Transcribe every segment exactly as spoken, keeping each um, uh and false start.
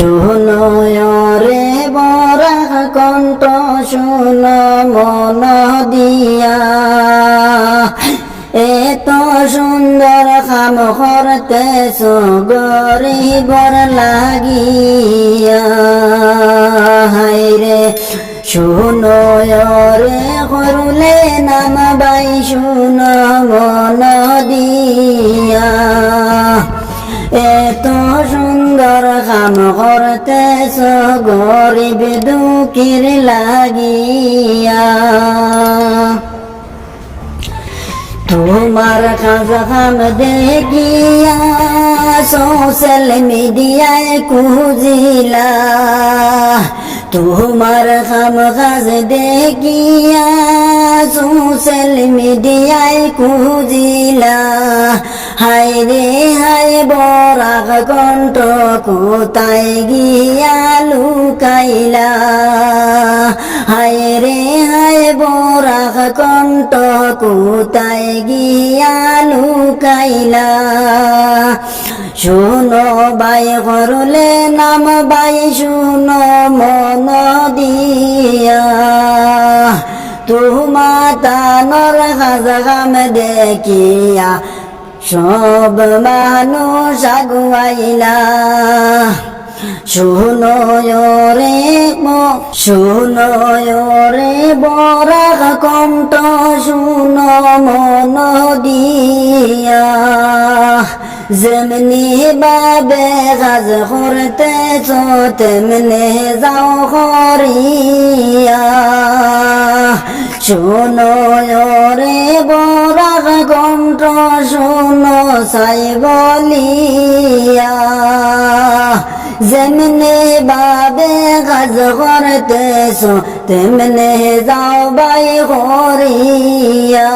শুনো রে বরাক কণ্ঠ, শুনো মন দিয়া, এত সুন্দর কাম করতেছ গরিবর লাগিয়া। হায়রে, শুনো রে করুলে নাম ভাই, শুনো মন দিয়া, এত সুন্দর কাম করতেছ গরিব দুঃখীর লাগিয়া। তোমার কাজ কাম দেখিয়া সোশ্যাল মিডিয়ায় খুঁজিলা, তোমার কাম কাজ দেখিয়া সোশ্যাল মিডিয়ায় খুঁজিলা। হায়রে হায়, বরাক কণ্ঠ কোথায় গিয়া লুকাইলা? হায়রে হায়, বরাক কণ্ঠ কোথায় গিয়া লুকাইলা? শুনো ভাই করুলে নাম ভাই, শুনো মন দিয়া, তোমার তানর কাজ কাম দেখিয়া সব মানুষ আগুয়াইলা। শুনো রে ম-, শুনো রে বরাক কণ্ঠ, শুনো মন দিয়া। যেমনি ভাবে কাজ করতেছ, তেমনি যাও করিয়া। শুনো রে বরাক কণ্ঠ, শুনো চাই বলিয়া। যেমনি ভাবে কাজ করতেছ, তেমনি যাও ভাই করিয়া।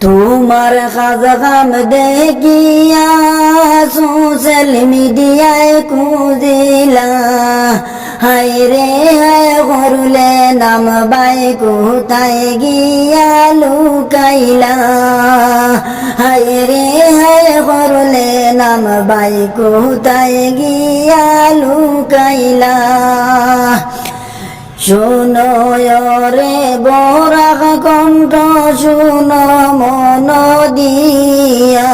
তোমার কাজ কাম দেখিয়া সোশ্যাল মিডিয়ায় খুঁজিলা। হায়রে হায় করুলে নাম ভাই কোথায় গিয়া লুকাইলা? হায়রে হায় করুলে নাম ভাই কোথায় গিয়া লুকাইলা? শুনো রে বরাক কণ্ঠ, শুনো মন দিয়া।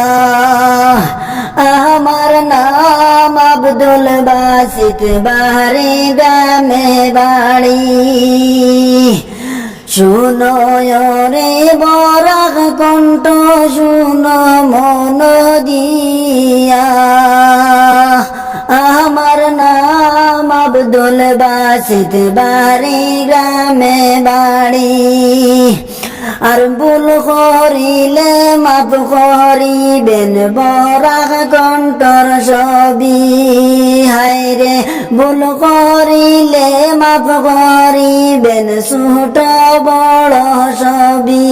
আমার নাম আব্দুল বাসিত, বাড়ি গ্রামে বাড়ি। শুনো রে বরাক কণ্ঠ, শুনো মন দিয়া। আমার নাম আব্দুল বাসিত, বাড়ি গ্রামে বাড়ি। আর ভুল করিলে মাফ করিবেন বরাক কণ্ঠর ছবি। হায়রে, ভুল করিলে মাফ করিবেন ছোট বড় ছবি।